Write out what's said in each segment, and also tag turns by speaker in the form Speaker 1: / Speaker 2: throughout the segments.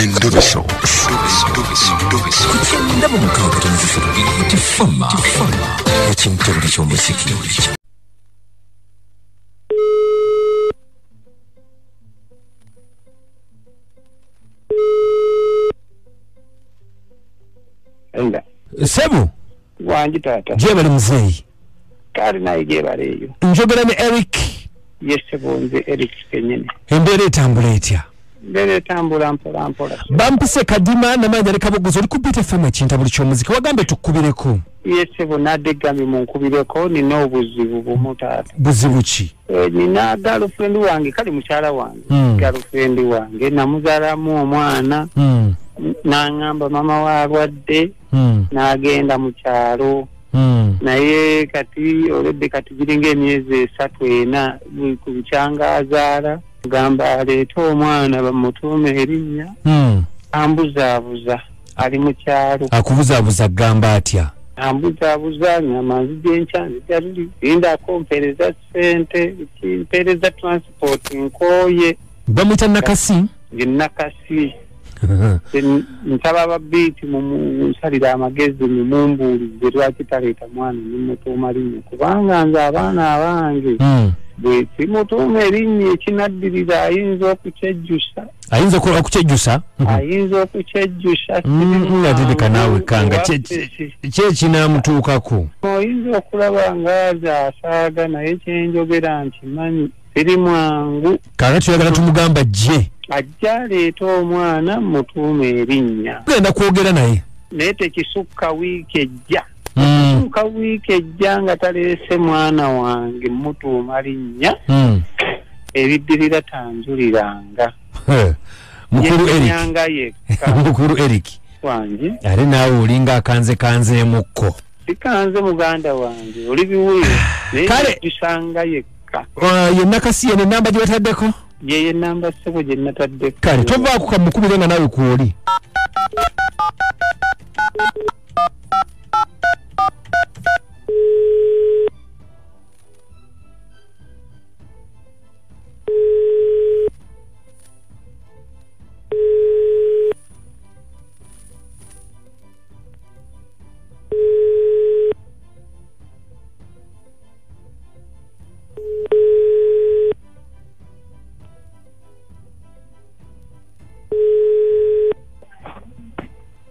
Speaker 1: Endobeso
Speaker 2: 96 Tifama ekintabuli ky'omuziki.
Speaker 3: Sebo
Speaker 4: wangi taata.
Speaker 3: Gyebali muzeeyi.
Speaker 4: Kale naye gyebali eyo.
Speaker 3: Njogera ne Eric.
Speaker 4: Yes sebo, nze Eric kenyini.
Speaker 3: Embeera etambula etya?
Speaker 4: Embeera etambula mpola mpola.
Speaker 3: Bampise Kadima namanya ne Kabogoza, oli ku Beat FM ekintabuli ky'omuziki, wagambe tukkubireko.
Speaker 4: Yes sebo, nadde gambye munkubireko, nina obuzibu bumu taata.
Speaker 3: Buzibu ki?
Speaker 4: Nina girlfriend wange, kale mukyala wange. Girlfriend wange namuzaalamu omwana. N'angamba mama w'alwadde, n'agenda mu kyalo. Naye kati olwedde kati giringa emyezi 3 4 ku bukyanga azaala, gamba aleete omwana bamutuume erinnya. Ambuzaabuza, ali mu kyalo.
Speaker 3: Akubuzaabuza gamba atya?
Speaker 4: Ambuzaabuza, ngamba nzija enkya, nzija luli, lindako mpeereza ssente, mpeereza transport, nkooye.
Speaker 3: Bamuyita Nakasi?
Speaker 4: Ye Nakasi. Nsaba ababiiti munsalire amagezi mumumbuulize lwaki taleeta mwana nemutuuma linnya, kubanga nze abaana abange bwe simutuuma erinnya ekinaddirira ayinza okukyejjusa.
Speaker 3: Ayinza okukyejjusa?
Speaker 4: Ayinza okukyejjusa.
Speaker 3: Natereka naawe kanga ki ekinaamutuukako?
Speaker 4: Oyinza okulaba ng'aze asaaga, naye kyenjogera nkimanyi siri mwangu.
Speaker 3: Kaakati oyagala tumugamba jje
Speaker 4: ajja aleeta omwana mutuume erinnya.
Speaker 3: Tugenda kwogera naye.
Speaker 4: Naye tekisukka wiiki ejja. Tekisukka wiiki ejja nga taleese mwana wange mutuuma linnya. Ebiddirira tanjuliranga.
Speaker 3: Mukulu Eric. Mukulu Eric.
Speaker 4: Wange.
Speaker 3: Ate naawe olinga akanze kanzeemukko.
Speaker 4: Sikanze muganda wange, oli biwuyo. Naye tusanga yekka.
Speaker 3: Ye Nakasi ye namba gye bataddeko?
Speaker 4: Ye namba ssebo gye nataddeko.
Speaker 3: Kale tovaako kamukubire nga naawe kw'oli.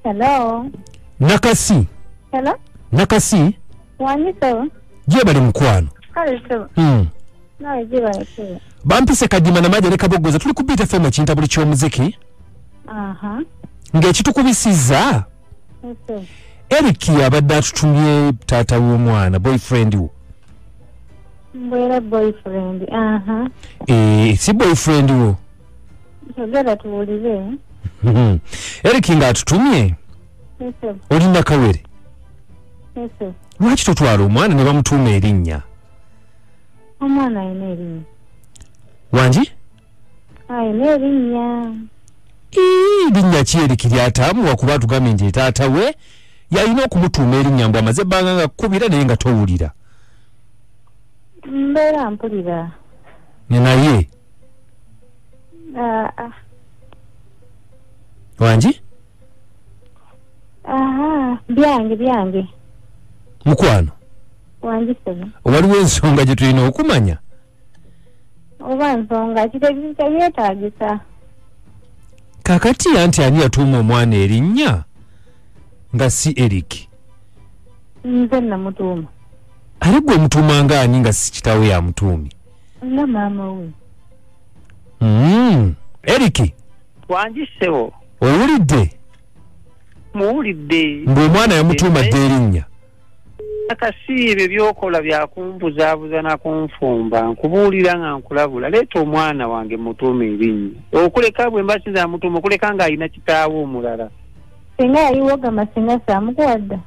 Speaker 5: Hello.
Speaker 3: Nakasi.
Speaker 5: Hello.
Speaker 3: Nakasi.
Speaker 5: Wangi sebo.
Speaker 3: Gyebali mukwano.
Speaker 5: Kale sebo. Nawe gyebali sebo.
Speaker 3: Bampise Kadima namanya ne Kabogoza, tuli ku Beat FM ekintabuli ky'omuziki. Ng'ekitukubisizza. Eric yabadde atutumye taata w'omwana, boyfriend wo.
Speaker 5: Mbwera boyfriend.
Speaker 3: Si boyfriend wo.
Speaker 5: Njagala tuwulire.
Speaker 3: Eric ng'atutumye. Oli Nakawere. Lwaki totwala omwana ne bamutuuma erinnya?
Speaker 5: Omwana alina erinnya.
Speaker 3: Wangi?
Speaker 5: Alina erinnya.
Speaker 3: Linnya ki Eric ly'ataamuwa kuba atugambye nti taata we yalina okumutuuma erinnya mbu amaze ebbanga nga kkubira naye nga towulira.
Speaker 5: Mbeera mpulira.
Speaker 3: Naye? Wangi?
Speaker 5: Byange byange.
Speaker 3: Mukwano.
Speaker 5: Wangi sebo.
Speaker 3: Waliwo ensonga gye tulina okumanya?
Speaker 5: Oba nsonga kitegeetaagisa.
Speaker 3: Kaakati anti ani yatuuma omwana erinnya nga si Eric?
Speaker 5: Nze namutuuma.
Speaker 3: Ate gwe omutuuma nga ani nga si kitaawe yamutuumye?
Speaker 5: Nga maama we.
Speaker 3: Eric.
Speaker 4: Wangi sebo.
Speaker 3: Owulidde?
Speaker 4: Muwulidde.
Speaker 3: Mbu omwana yamutuuma dda erinnya.
Speaker 4: Nakasi ebyo by'okola byakumbuzaabuza na kunfumba, nkubuulira nga nkulabula, leeta omwana wange mutuume erinnya. Okuleka bwe mba sinza mutuuma, okuleka ng'alina kitaawe omulala.
Speaker 5: Singa yaliwo gamba singa saamukuwadda.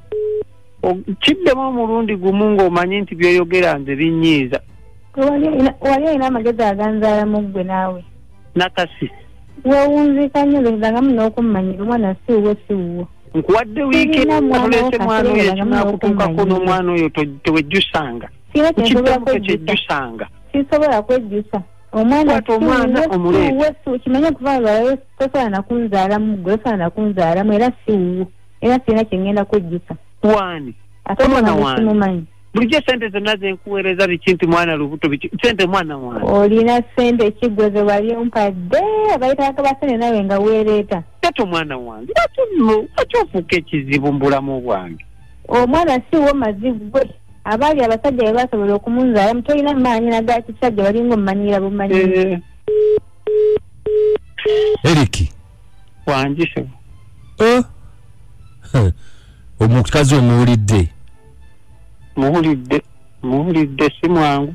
Speaker 4: Kiddemu omulundi gumu ng'omanyi nti by'oyogera nze binnyiiza.
Speaker 5: Wali olina amagezi aganzaalamu ggwe naawe.
Speaker 4: Nakasi.
Speaker 5: Weewunzika nnyo lezangamu n'okummanyira omwana si wuwo si wuwo.
Speaker 4: Nkuwadde wiiki toleese mwana oyo ekinaakutuukako n'omwana oyo tewejjusanga.
Speaker 5: Sisobola kwejjusa. Omwana
Speaker 4: omwana omuleete.
Speaker 5: Kimanye kuva lwaleero tosobola na kunzaalamu gwe tosobola na kunzaalamu era si wuwo. Era sirina kye ngenda kwejjusa.
Speaker 4: Wani?
Speaker 5: Ate
Speaker 4: Omwana
Speaker 5: omwana
Speaker 4: wange.
Speaker 5: simumanyi.
Speaker 4: Bulijjo sente zonna ze nkuweereza biki nti mwana lubuto biki sente mwana wange.
Speaker 5: Olina ssente ki gwe ze wali ompadde abayitako basente naawe nga weereeta.
Speaker 4: Ate omwana wange lwaki ofuuka ekizibu mu bulamu bwange?
Speaker 5: Omwana si wo mazi gwe. Abaali abasajja be basobola okumunzaalamu tolina maanyi na ga kisajja walinga omumanyira bumanyi.
Speaker 3: Eric
Speaker 4: Wangi ssebo.
Speaker 3: Omukazi omuwulidde?
Speaker 4: Muwulidde si mwangu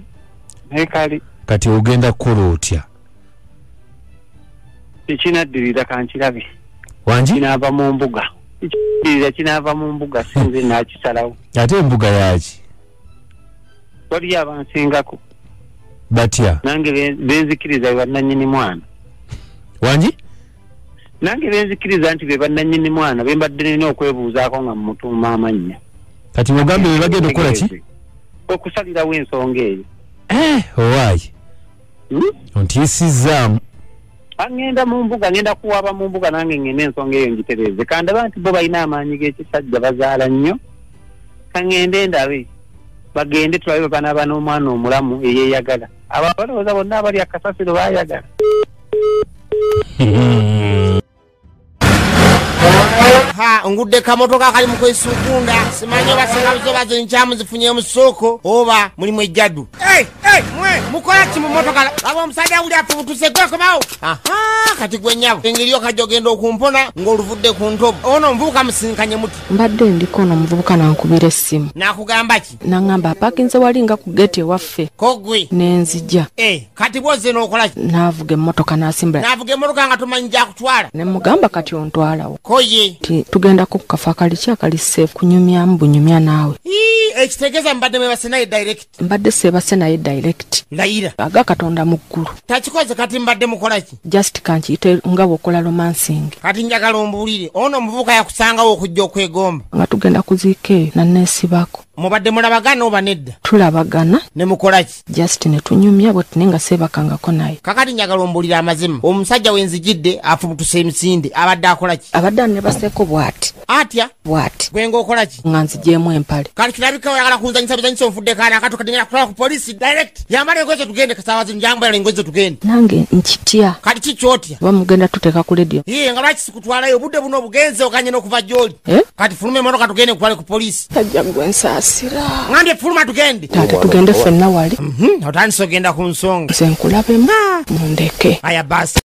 Speaker 4: naye kale.
Speaker 3: Kati ogenda kukola otya?
Speaker 4: Ekinaddirira kankirabe.
Speaker 3: Wangi?
Speaker 4: Kinaava mu mbuga. Ekinaddirira kinaava mu mbuga si nze naakisalawo.
Speaker 3: Ate embuga yaaki?
Speaker 4: Waliyo abansingako.
Speaker 3: Batya?
Speaker 4: Nange benzikiriza be bannannyini mwana.
Speaker 3: Wangi?
Speaker 4: Nange benzikiriza nti be bannannyini mwana be mbadde nina okwebuuzaako nga mmutuuma amannya.
Speaker 3: Kati ogambe be bagenda okukola ki?
Speaker 4: Okusalirawo ensonga eyo.
Speaker 3: Owaayi. Ontiisizzaamu.
Speaker 4: Ngenda mu mbuga, ngenda kuwaaba mu mbuga nange ngende ensonga eyo ngitereeze. Kandaba nti bo balina amaanyi g'ekisajja bazaala nnyo. Kangende ndabe. Bagende tulabe banaaba n'omwana omulamu eyeeyagala. Abo abalowooza bonna abali akasasiro baayagala.
Speaker 1: Ha, ngudde kamotoka kali mu kwesukunda simanyi oba senga oba zinkyamu zifunye mu ssooko oba mulimu ejjaddu. Mwe mukola ki mu mmotoka? Laba omusajja wuli afubutuse gwekomawo. Aha, kati gwe nnyabo engeri okajja ogenda okumpona ng'oluvudde ku ntobo. Ono omuvubuka musinkanye muti.
Speaker 6: Mbadde ndiko ono omuvubuka n'ankubira essimu.
Speaker 1: N'akugamba ki?
Speaker 6: N'aŋŋamba apaakinze wali nga ku geeti ewaffe.
Speaker 1: Ko gwe?
Speaker 6: Ne nzija.
Speaker 1: Kati bw'ozze n'okola ki?
Speaker 6: N'avuga emmotoka n'asimbula.
Speaker 1: N'avuga emmotoka nga tomanyi gy'akutwala.
Speaker 6: Ne mugamba kati ontwalawo.
Speaker 1: Ko ye?
Speaker 6: Nti tugendako ku kafo akali ki akali safe kunyumyamu bunyumya naawe.
Speaker 1: Ekitegeeza mbadde mwebase naye direct.
Speaker 6: Mbadde seebase naye direct.
Speaker 1: Layira.
Speaker 6: Aga Katonda mu ggulu.
Speaker 1: Takikoze kati mbadde mukola ki?
Speaker 6: Just kankiyite nga bw'okola romancing.
Speaker 1: Kati njagala ombuulire ono omuvubuka yakusangawo okujja okwegomba.
Speaker 6: Nga tugenda kuziika eyo nanneesibako.
Speaker 1: Mubadde mulabagana oba nedda?
Speaker 6: Tulabagana.
Speaker 1: Ne mukola ki?
Speaker 6: Just ne tunyumya bwe tune nga seebakangako naye.
Speaker 1: Kakati njagala ombuulire amazima. Omusajja we nzijidde afubutuse emisinde abadde akola ki?
Speaker 6: Abadde anneebaseeko bw'ati.
Speaker 1: Atya?
Speaker 6: Bw'ati.
Speaker 1: Gwe ng'okola ki?
Speaker 6: Nga nzigyemu empale.
Speaker 1: Kati kirabika oyagala kunzanyisa bizanyisa onfudde kaana akato kati ngenda kutwala ku poliisi direct. Yambala engoye zo tugende kasaawa zino yambala engoye zo tugende.
Speaker 6: Nange nkitya.
Speaker 1: Kati ki ky'otya?
Speaker 6: Oba mugenda tuteeka ku lediyo.
Speaker 1: Yee nga lwaki sikutwalayo obudde buno obugenze oganye n'okuva gy'oli. Kati fuluma emmotoka tugende nkutwale ku poliisi.
Speaker 6: Tajja gwe nsaasira.
Speaker 1: Ngambye fuluma tugende.
Speaker 6: Taata tugende ffenna wali.
Speaker 1: Otandise ogenda ku nsonga.
Speaker 6: Nze nkulabemu mundeke.
Speaker 1: Aya basi.